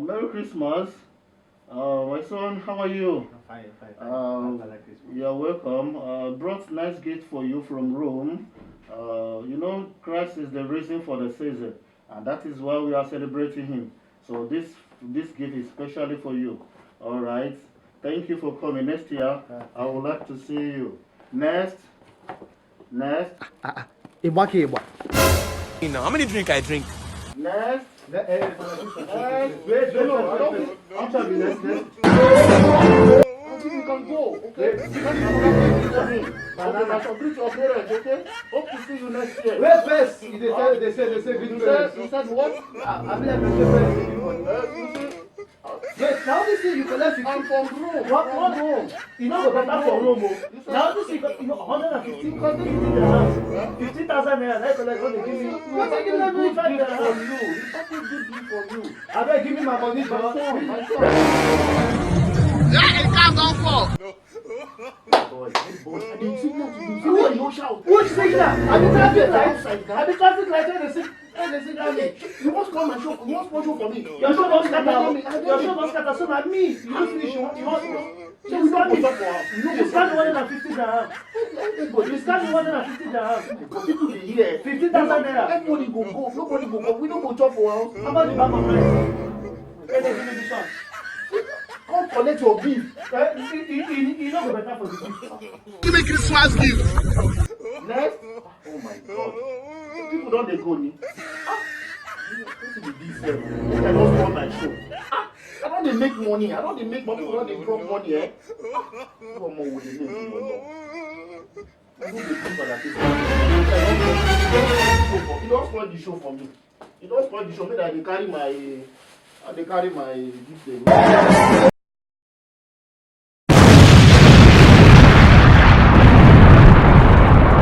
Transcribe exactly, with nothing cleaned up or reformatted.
Merry Christmas. Uh, my son, how are you? I'm fine, fine, fine. Um, Father Christmas. You're welcome. Uh, brought nice gift for you from Rome. Uh, you know, Christ is the reason for the season, and that is why we are celebrating him. So this this gift is specially for you. All right. Thank you for coming. Next year, I would like to see you. Next. Next. Igbake Igba. You know, how many drink I drink? Next. Le- eh, Father Christmas. Next. Wait, wait, no, I don't think. Actually, next, next. Until you can go, okay? That's another thing for me. Okay, now submit to your parents, okay? Hope to see you next year. Wait first. You dey tell, dey say, dey say, big You parents. said, you said what? Ah, I be like my parents. Uh, you see, Wait, now this thing you collect fifteen. I'm from Rome. What, From what? Rome. You know the better for Rome. Oh. Now this thing, you know, hundred and fifteen, because they give me the house. Fifteen thousand naira, like, like, what they give me. What they give me, Good five gift for thousand. You. It's a good gift for you. I beg, give me my money, My John. son, my son. Yeah, it can't go for. Boy, boy, I didn't see nothing. You see Who why are you no shout? Who is saying that? I be traffic light. Outside I now. Be traffic light when they say, when they say that me. You must call my show. You must call show for me. Your show don scatter. I don't Your show don scatter. So na me. You wan finish. You wan, you wan. So we no go chop for house. We no You go scatter chop. One hundred and fifty dirham. Everybody, You scatter one hundred and fifty dirham. People dey hear. Fifty thousand naira. Everybody go go. Nobody go go. We no go chop for house. How about the bag of rice? Let me give you this one. Come collect your gift. Eh, e, e, e, e no go better for the gift. Give me Christmas gift. Next. Oh my God. People don dey go ni. Ah, wetin be this sef? Make I just run my show. Ah, I don dey make money. I don dey make money. People don dey drop money, eh? Ah, you omo wey dey make you omo. I no dey do for that thing. You don spoil the show for me. You don spoil the show. Make I dey carry my, I dey carry my gift dey go.